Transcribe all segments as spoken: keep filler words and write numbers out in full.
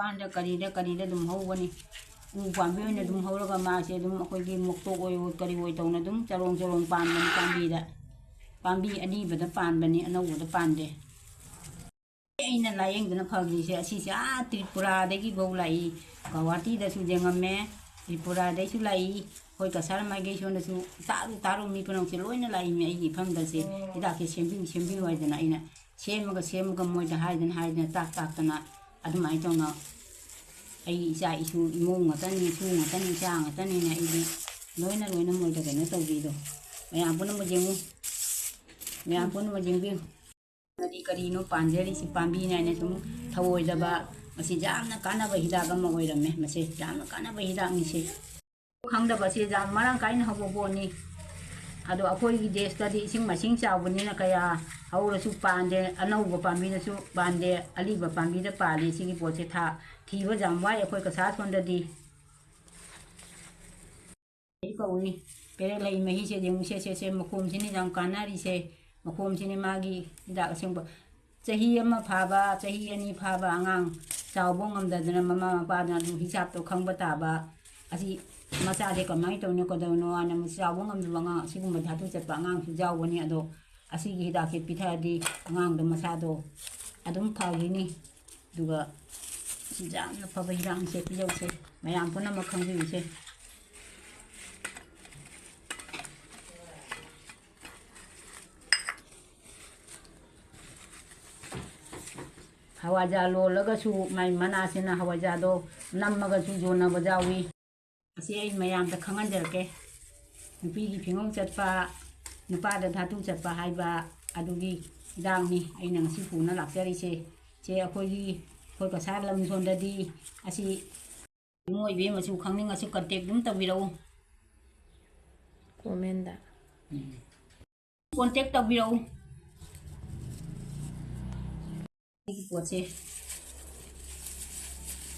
ꯄꯥꯟꯗ ꯀꯔꯤꯗ ꯀꯔꯤꯗ ꯑꯗꯨꯝ ꯍꯧꯕꯅꯤ꯫ ꯎ ꯄꯥꯝꯕꯤ ꯑꯣꯏꯅ ꯑꯗꯨꯝ ꯍꯧꯔꯒ ꯃꯥꯁꯦ ꯑꯗꯨꯝ ꯑꯩꯈꯣꯏꯒꯤ ꯃꯣꯛꯇꯣꯛ ꯑꯣꯏ ꯀꯔꯤ ꯑꯣꯏ ꯇꯧꯅ ꯑꯗꯨꯝ ꯆꯔꯣꯡ ꯆꯔꯣꯡ ꯄꯥꯟꯕꯅꯤ ꯄꯥꯝꯕꯤꯗ꯫ ꯄꯥꯝꯕꯤ ꯑꯔꯤꯕꯗ ꯄꯥꯟꯕꯅꯤ, ꯑꯅꯧꯕꯗ ꯄꯥꯟꯗꯦ꯫ ꯑꯩꯅ ꯂꯥꯌꯦꯡꯗꯅ ꯐꯈ꯭ꯔꯤꯁꯦ ꯑꯁꯤꯁꯦ ꯑꯥ ꯇ꯭ꯔꯤꯄꯨꯔꯥꯗꯒꯤ ꯐꯥꯎ ꯂꯥꯛꯏ, ꯒꯧꯍꯥꯇꯤꯗꯁꯨ ꯌꯦꯡꯉꯝꯃꯦ, ꯇ꯭ꯔꯤꯄꯨꯔꯥꯗꯩꯁꯨ ꯂꯥꯛꯏ, ꯑꯩꯈꯣꯏ ꯀꯁꯥꯔ ꯃꯥꯏꯀꯩ ꯁꯣꯝꯗꯁꯨ ꯇꯥꯔꯨ ꯇꯥꯔꯨ ꯃꯤ ꯄꯨꯝꯅꯃꯛꯁꯦ ꯂꯣꯏꯅ ꯂꯥꯛꯏꯃꯤ ꯑꯩꯒꯤ ꯏꯐꯝꯗꯁꯦ꯫ ꯍꯤꯗꯥꯛꯁꯦ ꯁꯦꯝꯕꯤꯌꯨ ꯁꯦꯝꯕꯤꯌꯨ ꯍꯥꯏꯗꯅ ꯑꯩꯅ ꯁꯦꯝꯃꯒ ꯁꯦꯝꯃꯒ ꯃꯣꯏꯗ ꯍꯥꯏꯗꯅ ꯍꯥꯏꯗꯅ ꯇꯥꯛ ꯇꯥꯛꯇꯅ ꯑꯗꯨꯃꯥꯏꯅ ꯇꯧꯅ ꯑꯩ ꯏꯆꯥ ꯏꯁꯨ ꯏꯃꯧ ꯉꯥꯛꯇꯅꯤ, ꯏꯁꯨ ꯉꯥꯛꯇꯅꯤ, ꯏꯆꯥ ꯉꯥꯛꯇꯅꯤꯅ ꯑꯩꯗꯤ ꯂꯣꯏꯅ ꯂꯣꯏꯅ ꯃꯣꯏꯗ ꯀꯩꯅꯣ ꯇꯧꯕꯤꯗꯣ꯫ ꯃꯌꯥꯝ ꯄꯨꯝꯅꯃꯛ ꯌꯦꯡꯉꯨ, ꯃꯌꯥꯝ ꯄꯨꯝꯅꯃꯛ ꯌꯦꯡꯕꯤꯌꯨ꯫ ꯀꯔꯤ ꯀꯔꯤꯅꯣ ꯄꯥꯟꯖꯔꯤꯁꯤ ꯄꯥꯝꯕꯤꯅꯦ ꯍꯥꯏꯅ ꯁꯨꯝ ꯊꯧꯑꯣꯏꯗꯕ, ꯃꯁꯤ ꯌꯥꯝꯅ ꯀꯥꯟꯅꯕ ꯍꯤꯗꯥꯛ ꯑꯃ ꯑꯣꯏꯔꯝꯃꯦ꯫ ꯃꯁꯤ ꯌꯥꯝꯅ ꯀꯥꯟꯅꯕ ꯍꯤꯗꯥꯛꯅꯤ ꯁꯤ꯫ ꯈꯪꯗꯕ ꯑꯁꯤ ꯌꯥꯝ ꯃꯔꯥꯡ ꯀꯥꯏꯅ ꯍꯧꯕ ꯄꯣꯠꯅꯤ꯫ ꯑꯗꯣ ꯑꯩꯈꯣꯏꯒꯤ ꯗꯦꯁꯇꯗꯤ ꯏꯁꯤꯡ ꯃꯥꯏꯁꯤꯡ ꯆꯥꯎꯕꯅꯤꯅ ꯀꯌꯥ ꯍꯧꯔꯁꯨ ꯄꯥꯟꯗꯦ, ꯑꯅꯧꯕ ꯄꯥꯝꯕꯤꯗꯁꯨ ꯄꯥꯟꯗꯦ, ꯑꯂꯤꯕ ꯄꯥꯝꯕꯤꯗ ꯄꯥꯜꯂꯤ꯫ ꯁꯤꯒꯤ ꯄꯣꯠꯁꯦ ꯊꯥ ꯊꯤꯕ ꯌꯥꯝ ꯋꯥꯏ ꯑꯩꯈꯣꯏ ꯀꯁꯥꯔ ꯁꯣꯝꯗꯗꯤ꯫ ꯀꯧꯏ꯫ ꯄꯦꯔꯦꯛ ꯂꯩ ꯃꯍꯤꯁꯦ ꯌꯦꯡꯉꯨꯁꯦ, ꯁꯦ, ꯁꯦ, ꯃꯈꯣꯝꯁꯤꯅꯤ ꯌꯥꯝ ꯀꯥꯟꯅꯔꯤꯁꯦ꯫ ꯃꯈꯣꯝꯁꯤꯅꯤ ꯃꯥꯒꯤ ꯍꯤꯗꯥꯛ ꯑꯁꯦꯡꯕ꯫ ꯆꯍꯤ ꯑꯃ ꯐꯥꯕ, ꯆꯍꯤ ꯑꯅꯤ ꯐꯥꯕ ꯑꯉꯥꯡ ꯆꯥꯎꯕ ꯉꯝꯗꯗꯅ ꯃꯃꯥ ꯃꯄꯥꯅ ꯑꯗꯨꯝ ꯍꯤꯁꯥꯞꯇꯣ ꯈꯪꯕ ꯇꯥꯕ꯫ ꯑꯁꯤ ꯃꯆꯥꯁꯦ ꯀꯃꯥꯏꯅ ꯇꯧꯅꯣ, ꯀꯩꯗꯧꯅꯣ ꯍꯥꯏꯅ ꯆꯥꯎꯕ ꯉꯝꯗꯕ ꯑꯉꯥꯡ, ꯑꯁꯤꯒꯨꯝꯕ ꯙꯥꯇꯨ ꯆꯠꯄ ꯑꯉꯥꯡꯁꯨ ꯌꯥꯎꯕꯅꯤ꯫ ꯑꯗꯣ ꯑꯁꯤꯒꯤ ꯍꯤꯗꯥꯛꯁꯦ ꯄꯤꯊꯛꯑꯗꯤ ꯑꯉꯥꯡꯗꯣ ꯃꯁꯥꯗꯣ ꯑꯗꯨꯝ ꯐꯈꯤꯅꯤ꯫ ꯑꯗꯨꯒ ꯌꯥꯝꯅ ꯐꯕ ꯍꯤꯗꯥꯛꯅꯤꯁꯦ, ꯄꯤꯖꯧꯁꯦ, ꯃꯌꯥꯝ ꯄꯨꯝꯅꯃꯛ ꯈꯪꯕꯤꯌꯨꯁꯦ꯫ ꯍꯋꯥꯏꯖꯥꯔ ꯂꯣꯜꯂꯒꯁꯨ ꯃꯥꯏ ꯃꯅꯥꯁꯤꯅ ꯍꯋꯥꯏꯖꯥꯔꯗꯣ ꯅꯝꯃꯒꯁꯨ ꯌꯣꯟꯅꯕ ꯌꯥꯎꯏ꯫ ꯑꯁꯤ ꯑꯩ ꯃꯌꯥꯝꯗ ꯈꯪꯍꯟꯖꯔꯛꯀꯦ꯫ ꯅꯨꯄꯤꯒꯤ ꯐꯤꯉꯧ ꯆꯠꯄ, ꯅꯨꯄꯥꯗ ꯙꯥꯇꯨ ꯆꯠꯄ ꯍꯥꯏꯕ ꯑꯗꯨꯒꯤ ꯍꯤꯗꯥꯛꯅꯤ ꯑꯩꯅ ꯉꯁꯤ ꯄꯨꯅ ꯂꯥꯛꯆꯔꯤꯁꯦ꯫ ꯁꯦ ꯑꯩꯈꯣꯏꯒꯤ, ꯑꯩꯈꯣꯏ ꯀꯁꯥꯔ ꯂꯝ ꯁꯣꯝꯗꯗꯤ ꯑꯁꯤ ꯏꯃꯣꯏꯕꯤ ꯃꯆꯨ ꯈꯪꯅꯤꯡꯉꯁꯨ contact ꯑꯗꯨꯝ ꯇꯧꯕꯤꯔꯛꯎ꯫ ꯀꯣꯃꯦꯟꯗ꯫ ꯎꯝ꯫ Contact ꯇꯧꯕꯤꯔꯛꯎ꯫ ꯑꯩꯒꯤ ꯄꯣꯠꯁꯦ꯫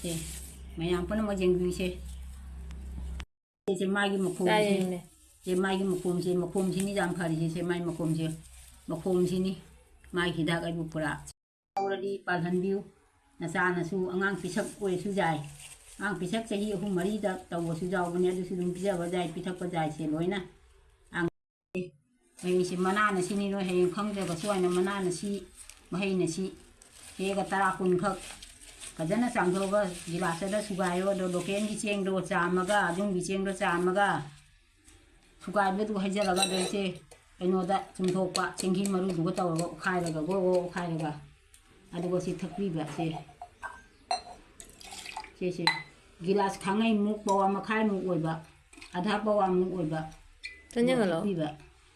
ꯁꯦ, ꯃꯌꯥꯝ ꯄꯨꯝꯅꯃꯛ ꯌꯦꯡꯕꯤꯁꯦ꯫ ꯁꯤꯁꯦ ꯃꯥꯒꯤ ꯃꯈꯣꯝꯁꯦ꯫ ꯇꯥꯏꯌꯦꯃꯦ꯫ ꯁꯦ ꯃꯥꯒꯤ ꯃꯈꯣꯝꯁꯦ, ꯃꯈꯣꯝꯁꯤꯅꯤ ꯌꯥꯝ ꯐꯔꯤꯁꯦ, ꯁꯦ ꯃꯥꯒꯤ ꯃꯈꯣꯝꯁꯦ꯫ ꯃꯈꯣꯝꯁꯤꯅꯤ ꯃꯥꯒꯤ ꯍꯤꯗꯥꯛ ꯑꯩꯕꯨ ꯄꯨꯔꯥ꯫ ꯌꯥꯎꯔꯗꯤ ꯄꯥꯜꯍꯟꯕꯤꯌꯨ꯫ ꯅꯆꯥꯅꯁꯨ ꯑꯉꯥꯡ ꯄꯤꯁꯛ ꯑꯣꯏꯔꯁꯨ ꯌꯥꯏ꯫ ꯑꯉꯥꯡ ꯄꯤꯁꯛ ꯆꯍꯤ ꯑꯍꯨꯝ ꯃꯔꯤꯗ ꯇꯧꯕꯁꯨ ꯌꯥꯎꯕꯅꯦ, ꯑꯗꯨꯁꯨ ꯑꯗꯨꯝ ꯄꯤꯖꯕ ꯌꯥꯏ, ꯄꯤꯊꯛꯄ ꯌꯥꯏꯁꯦ ꯂꯣꯏꯅ꯫ ꯃꯍꯩꯁꯦ ꯃꯅꯥꯅ ꯁꯤꯅꯤ, ꯅꯣꯏ ꯍꯌꯦꯡ ꯈꯪꯗ꯭ꯔꯒꯁꯨ ꯍꯥꯏꯅ ꯃꯅꯥꯅ ꯁꯤ, ꯃꯍꯩꯅ ꯁꯤ꯫ ꯍꯦꯛꯑꯒ ꯇꯔꯥ ꯀꯨꯟꯈꯛ ꯐꯖꯅ ꯆꯥꯝꯊꯣꯛꯑꯒ ꯒꯤꯂꯥꯁꯇꯗ ꯁꯨꯒꯥꯏꯔꯣ꯫ ꯑꯗꯣ ꯂꯣꯀꯦꯜꯒꯤ ꯆꯦꯡꯗꯣ ꯆꯥꯝꯃꯒ, ꯑꯗꯨꯝꯒꯤ ꯆꯦꯡꯗꯣ ꯆꯥꯝꯃꯒ, ꯁꯨꯒꯥꯏꯕꯗꯨ ꯍꯩꯖꯤꯜꯂꯒ ꯑꯗꯩꯁꯦ ꯀꯩꯅꯣꯗ ꯆꯨꯝꯊꯣꯛꯄ, ꯆꯦꯡꯍꯤ ꯃꯔꯨꯗꯨꯒ ꯇꯧꯔꯒ ꯑꯣꯠꯈꯥꯏꯔꯒ, ꯒ꯭ꯔꯣ ꯒ꯭ꯔꯣ ꯑꯣꯠꯈꯥꯏꯔꯒ, ꯑꯗꯨꯒ ꯁꯤ ꯊꯛꯄꯤꯕ꯫ ꯁꯦ, ꯁꯦ, ꯁꯦ, ꯒꯤꯂꯥꯁ ꯈꯥꯡꯉꯩꯃꯨꯛ, ꯄꯋꯥ ꯃꯈꯥꯏꯃꯨꯛ ꯑꯣꯏꯕ, ꯑꯙꯥ ꯄꯋꯥꯃꯨꯛ ꯑꯣꯏꯕ, ꯆꯟ ꯌꯦꯡꯍꯜꯂꯣ꯫ ꯊꯛꯄꯤꯕ꯫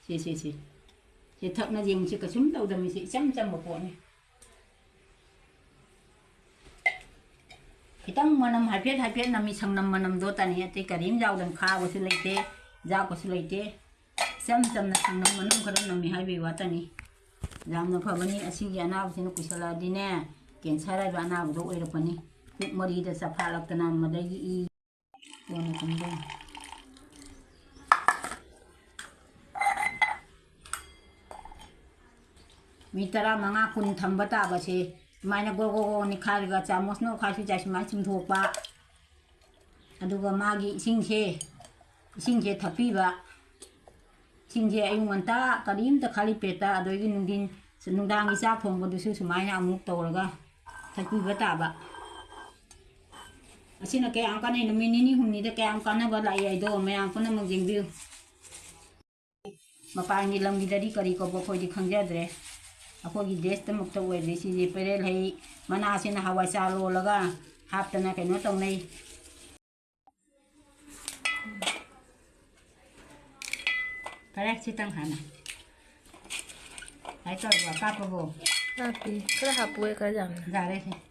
ꯁꯦ, ꯁꯦ, ꯁꯦ, ꯁꯦ ꯊꯛꯅ ꯌꯦꯡꯁꯤ꯫ ꯀꯩꯁꯨꯝ ꯇꯧꯗꯕꯅꯤ, ꯁꯤ ꯏꯆꯝ ꯆꯝꯕ ꯄꯣꯠꯅꯤ꯫ ꯈꯤꯇꯪ ꯃꯅꯝ ꯍꯥꯏꯐꯦꯠ ꯍꯥꯏꯐꯦꯠ ꯅꯝꯃꯤ, ꯁꯪꯅꯝ ꯃꯅꯝꯗꯣ ꯇꯅꯤ, ꯑꯇꯩ ꯀꯔꯤꯝ ꯌꯥꯎꯗꯅ, ꯈꯥꯕꯁꯨ ꯂꯩꯇꯦ, ꯌꯥꯛꯄꯁꯨ ꯂꯩꯇꯦ꯫ ꯏꯆꯝ ꯆꯝꯅ ꯁꯪꯅꯝ ꯃꯅꯝ ꯈꯔ ꯅꯝꯃꯤ ꯍꯥꯏꯕꯒꯤ ꯋꯥꯇꯅꯤ꯫ ꯌꯥꯝꯅ ꯐꯕꯅꯤ꯫ ꯑꯁꯤꯒꯤ ꯑꯅꯥꯕꯁꯤꯅ ꯀꯨꯏꯁꯜꯂꯛꯑꯗꯤꯅꯦ, ꯀꯦꯟꯁꯔ ꯍꯥꯏꯕ ꯑꯅꯥꯕꯗꯣ ꯑꯣꯏꯔꯛꯄꯅꯤ꯫ ꯄꯨꯛ ꯃꯔꯤꯗ ꯆꯐꯥꯠꯂꯛꯇꯅ, ꯃꯗꯒꯤ ꯏ ꯀꯣꯟꯅ ꯀꯨꯝꯗꯣꯏꯅꯤ꯫ ꯃꯤ ꯇꯔꯥꯃꯉꯥ ꯀꯨꯟ ꯊꯝꯕ ꯇꯥꯕꯁꯦ꯫ ꯁꯨꯃꯥꯏꯅ ꯒꯣ ꯒꯣ ꯒꯣ ꯅꯤꯈꯥꯏꯔꯒ ꯆꯥꯃꯁꯅ ꯑꯣꯠꯈꯥꯏꯁꯨ ꯌꯥꯏ꯫ ꯁꯨꯃꯥꯏꯅ ꯆꯨꯝꯊꯣꯛꯄ꯫ ꯑꯗꯨꯒ ꯃꯥꯒꯤ ꯏꯁꯤꯡꯁꯦ, ꯏꯁꯤꯡꯁꯦ ꯊꯛꯄꯤꯕ꯫ ꯏꯁꯤꯡꯁꯦ ꯑꯌꯨꯛ ꯉꯟꯇꯥ ꯀꯔꯤꯝꯇ ꯈꯥꯂꯤ ꯄꯦꯠꯇ, ꯑꯗꯒꯤ ꯅꯨꯡꯊꯤꯟ, ꯅꯨꯡꯗꯥꯡꯒꯤ ꯆꯥꯛ ꯊꯣꯡꯕꯗꯨꯁꯨ ꯁꯨꯃꯥꯏꯅ ꯑꯃꯨꯛ ꯇꯧꯔꯒ ꯊꯛꯄꯤꯕ ꯇꯥꯕ꯫ ꯑꯁꯤꯅ ꯀꯌꯥꯝ ꯀꯥꯟꯅꯩ, ꯅꯨꯃꯤꯠ ꯅꯤꯅꯤ ꯍꯨꯝꯅꯤꯗ ꯀꯌꯥꯝ ꯀꯥꯟꯅꯕ ꯂꯥꯛꯏ ꯍꯥꯏꯗꯣ ꯃꯌꯥꯝ ꯄꯨꯝꯅꯃꯛ ꯌꯦꯡꯕꯤꯌꯨ꯫ ꯃꯄꯥꯟꯒꯤ ꯂꯝꯒꯤꯗꯗꯤ ꯀꯔꯤ ꯀꯧꯕ ꯑꯩꯈꯣꯏꯗꯤ ꯈꯪꯖꯗ꯭ꯔꯦ꯫ ꯑꯩꯈꯣꯏꯒꯤ ꯗꯦꯁꯇꯃꯛꯇ ꯑꯣꯏꯔꯦ ꯁꯤꯁꯦ꯫ ꯄꯦꯔꯦꯜ ꯍꯩ ꯃꯅꯥꯁꯤꯅ ꯍꯋꯥꯏ ꯆꯥ ꯂꯣꯜꯂꯒ ꯍꯥꯞꯇꯅ ꯀꯩꯅꯣ ꯇꯧꯅꯩ꯫ ꯐꯔꯦ, ꯁꯤꯇꯪ ꯍꯥꯟꯅ꯫ ꯀꯃꯥꯏ ꯇꯧꯔꯕ? ꯀꯥꯞꯄꯕꯣ? ꯀꯥꯞꯄꯤ꯫ ꯈꯔ ꯍꯥꯞꯄꯨꯍꯦ, ꯈꯔ ꯌꯥꯝꯅ꯫ ꯌꯥꯔꯦ ꯁꯦ꯫